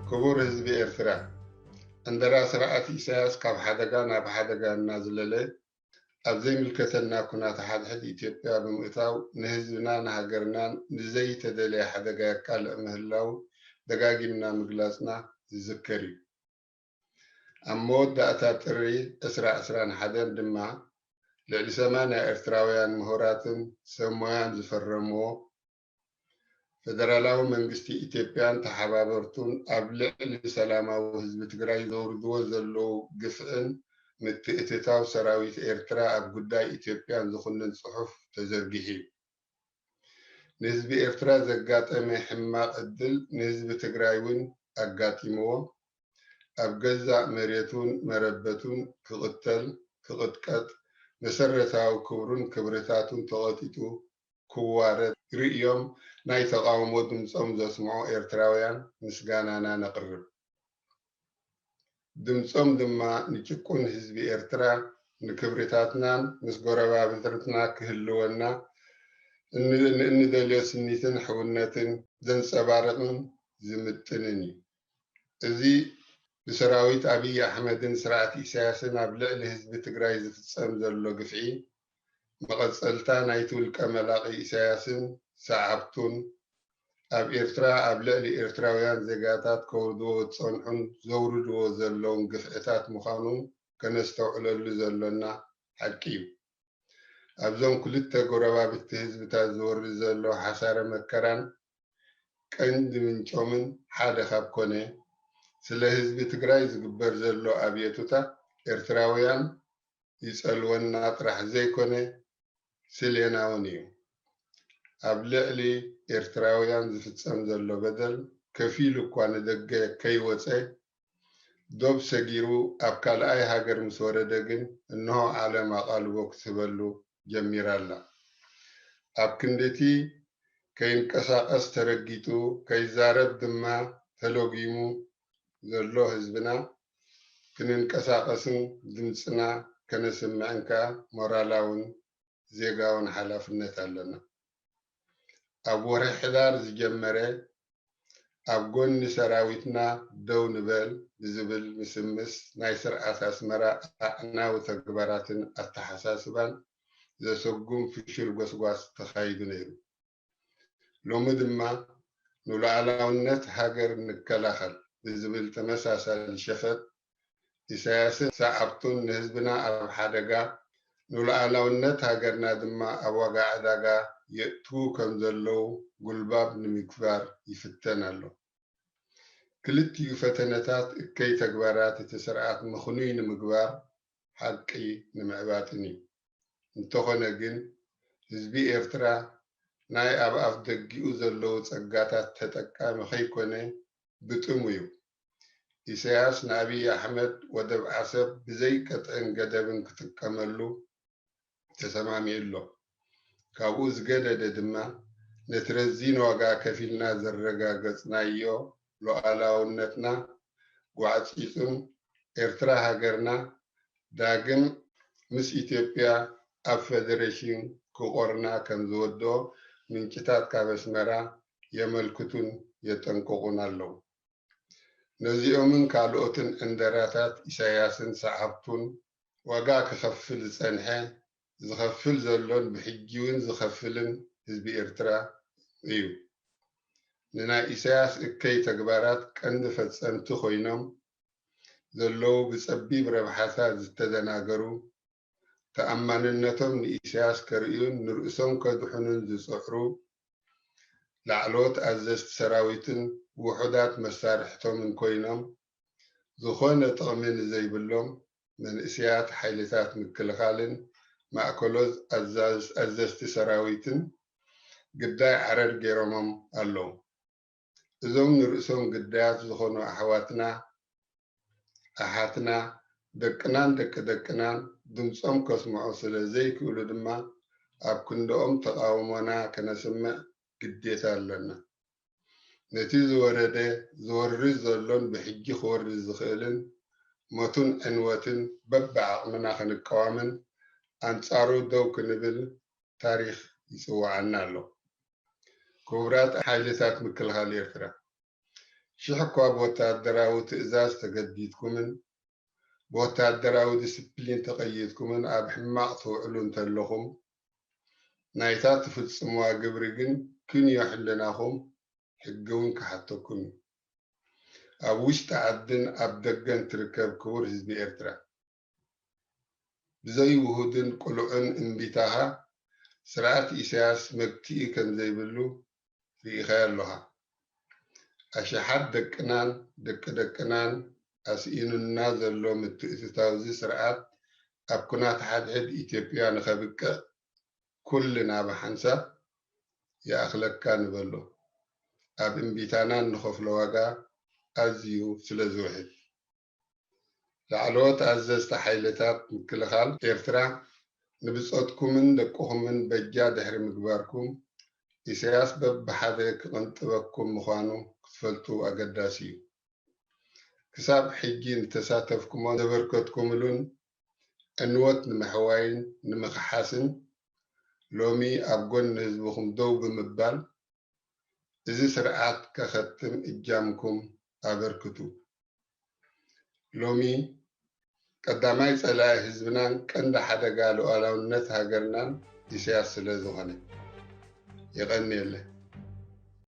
ክቡር ህዝቢ ኤርትራ፣ ዕንደራ ስርዓት ኢሳያስ ካብ ሓደጋ ናብ ሓደጋ እናዝለለ ኣብ ዘይምልከተና ኩናት ሓድሕድ ኢትዮጵያ ብምእታው ንህዝብና ንሃገርናን ንዘይተደለየ ሓደጋ የቃልዕ ምህላው ደጋጊምና ምግላጽና ዝዝከር እዩ። ኣብ መወዳእታ ጥሪ ዕስራ ዕስራን ሓደን ድማ ልዕሊ ሰማንያ ኤርትራውያን ምሁራትን ሰብ ሞያን ዝፈረምዎ፣ ፈደራላዊ መንግስቲ ኢትዮጵያን ተሓባበርቱን ኣብ ልዕሊ ሰላማዊ ህዝቢ ትግራይ ዘውርድዎ ዘለዉ ግፍዕን ምትእትታው ሰራዊት ኤርትራ ኣብ ጉዳይ ኢትዮጵያን ዝኹንን ጽሑፍ ተዘርጊሑ እዩ። ንህዝቢ ኤርትራ ዘጋጠመ ሕማቕ ዕድል ንህዝቢ ትግራይ እውን ኣጋጢምዎ፣ ኣብ ገዛእ መሬቱን መረበቱን ክቕተል፣ ክቕጥቀጥ፣ መሰረታዊ ክብሩን ክብርታቱን ተቐጢጡ ክዋረድ ርእዮም ናይ ተቓውሞ ድምጾም ዘስምዑ ኤርትራውያን ምስጋናና ነቕርብ። ድምጾም ድማ ንጭቁን ህዝቢ ኤርትራ፣ ንክብርታትናን ምስ ጎረባብትና ክህልወና እንደልዮ ስኒትን ሕውነትን ዘንጸባርቕን ዝምጥንን እዩ። እዚ ብሰራዊት ኣብይ ኣሕመድን ስርዓት ኢሳያስን ኣብ ልዕሊ ህዝቢ ትግራይ ዝፍጸም ዘሎ ግፍዒ፣ መቐጸልታ ናይቲ ውልቀ መላኺ ኢሳያስን ሰዓብቱን ኣብ ኤርትራ ኣብ ልዕሊ ኤርትራውያን ዜጋታት ከውርድዎ ዝጸንሑን ዘውርድዎ ዘለውን ግፍዕታት ምዃኑ ከነስተውዕለሉ ዘሎና ሓቂ እዩ። ኣብዞም ክልተ ጎረባብቲ ህዝብታት ዝወርድ ዘሎ ሓሳረ መከራን ቀንዲ ምንጮምን ሓደ ካብ ኮነ፣ ስለ ህዝቢ ትግራይ ዝግበር ዘሎ ኣብየቱታ ኤርትራውያን ይጸልወና ጥራሕ ዘይኮነ፣ ስሌና እውን እዩ። ኣብ ልዕሊ ኤርትራውያን ዝፍጸም ዘሎ በደል ከፊሉ እኳ ንደገ ከይወጸ፣ ዶብ ሰጊሩ ኣብ ካልኣይ ሃገር ምስ ወረደ ግን፣ እንሆ ዓለም ኣቓልቦ ክትህበሉ ጀሚራ ኣላ። ኣብ ክንድቲ ከይንቀሳቐስ ተረጊጡ፣ ከይዛረብ ድማ ተለጒሙ ዘሎ ህዝብና፣ ክንንቀሳቐስን ድምጽና ከነስምዕን ከኣ ሞራላውን ዜጋውን ሓላፍነት ኣለና። ኣብ ወርሒ ሕዳር ዝጀመረ ኣብ ጎኒ ሰራዊትና ደው ንበል ብዝብል ምስምስ ናይ ስርዓት ኣስመራ ኣዕናዊ ተግባራትን ኣተሓሳስባን ዘሰጉም ፍሹል ጎስጓስ ተኻይዱ ነይሩ። ሎሚ ድማ ንሉዓላውነት ሃገር ንከላኸል ብዝብል ተመሳሳሊ ሸፈጥ፣ ኢሳያስን ሰዓብቱን ንህዝብና ኣብ ሓደጋ፣ ንሉዓላውነት ሃገርና ድማ ኣብ ዋጋ ዕዳጋ የእትዉ ከም ዘለዉ ጉልባብ ንምግባር ይፍተን ኣሎ። ክልቲኡ ፈተነታት እከይ ተግባራት እቲ ስርዓት ምኽኑይ ንምግባር ሓቂ ንምዕባጥን እዩ። እንተኾነ ግን፣ ህዝቢ ኤርትራ ናይ ኣብ ኣፍ ደጊኡ ዘለዉ ጸጋታት ተጠቃሚ ከይኮነ ብጥሙ እዩ። ኢሳያስ ንኣብይ ኣሕመድ ወደብ ዓሰብ ብዘይ ቅጥዕን ገደብን ክጥቀመሉ ተሰማሚዑ ኣሎ። ካብኡ ዝገደደ ድማ፣ ነቲ ረዚን ዋጋ ከፊልና ዘረጋገጽናዮ ሉዓላውነትና ጓዕጺጹን ኤርትራ ሃገርና ዳግም ምስ ኢትዮጵያ ኣብ ፈደሬሽን ክቖርና ከም ዝወድኦ ምንጭታት ካብ ኣስመራ የመልክቱን የጠንቅቑን ኣለዉ። ነዚኦምን ካልኦትን ዕንደራታት ኢሳያስን ሰዓብቱን ዋጋ ክኸፍል ዝጸንሐ፣ ዝኸፍል ዘሎን ብሕጂ እውን ዝኸፍልን ህዝቢ ኤርትራ እዩ። ንናይ ኢሳያስ እከይ ተግባራት ቀንዲ ፈጸምቲ ኮይኖም ዘለዉ ብጸቢብ ረብሓታት ዝተደናገሩ፣ ተኣማንነቶም ንኢሳያስ ከርእዩን ንርእሶም ከድሕኑን ዝጽዕሩ ላዕለዎት ኣዘዝቲ ሰራዊትን ውሑዳት መሳርሕቶምን ኮይኖም፣ ዝኾነ ጥቕሚ ንዘይብሎም መንእሰያት ሓይልታት ምክልኻልን ማእከሎት ኣዛዝ-፣ ኣዘዝቲ ሰራዊትን ግዳይ ዓረር ገይሮሞም ኣለዉ። እዞም ንርእሶም ግዳያት ዝኾኑ ኣሕዋትና፣ ኣሓትና፣ ደቅናን ደቂ ደቅናን ድምጾም ከስምዑ ስለ ዘይክእሉ ድማ፣ ኣብ ክንድኦም ተቓውሞና ከነስምዕ ግዴታ ኣለና። ነቲ ዝወረደ፣ ዝወርድ ዘሎን ብሕጂ ክወርድ ዝኽእልን ሞትን ዕንወትን በብዓቕምና ክንቃወምን ኣንጻሩ ደው ክንብል ታሪኽ ይጽውዓና ኣሎ። ክቡራት ሓይልታት ምክልኻል ኤርትራ፣ ሽሕ እኳ ብወታደራዊ ትእዛዝ ተገዲድኩምን ብወታደራዊ ዲስፕሊን ተቐይድኩምን ኣብ ሕማቕ ትውዕሉ እንተለኹም፣ ናይታ ትፍጽምዋ ግብሪ ግን ክንዮ ሕልናኹም፣ ሕጊ እውን ክሓተኩም እዩ። ኣብ ውሽጢ ዓድን ኣብ ደገን ትርከብ ክቡር ህዝቢ ኤርትራ፣ ብዘይውሁድን ቅሉዕን እምቢታኻ፣ ስርዓት ኢሳያስ መግትኢ ከም ዘይብሉ ርኢኻዮ ኣለኻ። ኣሽሓት ደቅናን ደቂ ደቅናን ኣስኢኑና ዘሎ ምትእትታው እዚ ስርዓት ኣብ ኩናት ሓድሕድ ኢትዮጵያ ንኸብቅዕ፣ ኩልና ብሓንሳብ ይኣኽለካ ንበሎ። ኣብ እምቢታና እንኸፍሎ ዋጋ ኣዝዩ ስለ ዝውሕድ። ላዕለዎት ኣዘዝቲ ሓይልታት ምክልኻል ኤርትራ፣ ንብጾትኩምን ደቅኹምን በጃ ድሕሪ ምግባርኩም፣ ኢሳያስ በብሓደ ክቕንጥበኩም ምዃኑ ክትፈልጡ ኣገዳሲ እዩ። ክሳብ ሕጂ ንተሳተፍኩሞ ዘበርከትኩምሉን ዕንወት ንምሕዋይን ንምኽሓስን፣ ሎሚ ኣብ ጎኒ ህዝብኹም ደው ብምባል፣ እዚ ስርዓት ከኸትም እጃምኩም ኣበርክቱ። ሎሚ ቀዳማይ ጸላኢ ህዝብናን ቀንዲ ሓደጋ ሉዓላውነት ሃገርናን ኢሳያስ ስለ ዝኾነ። የቐንየለይ።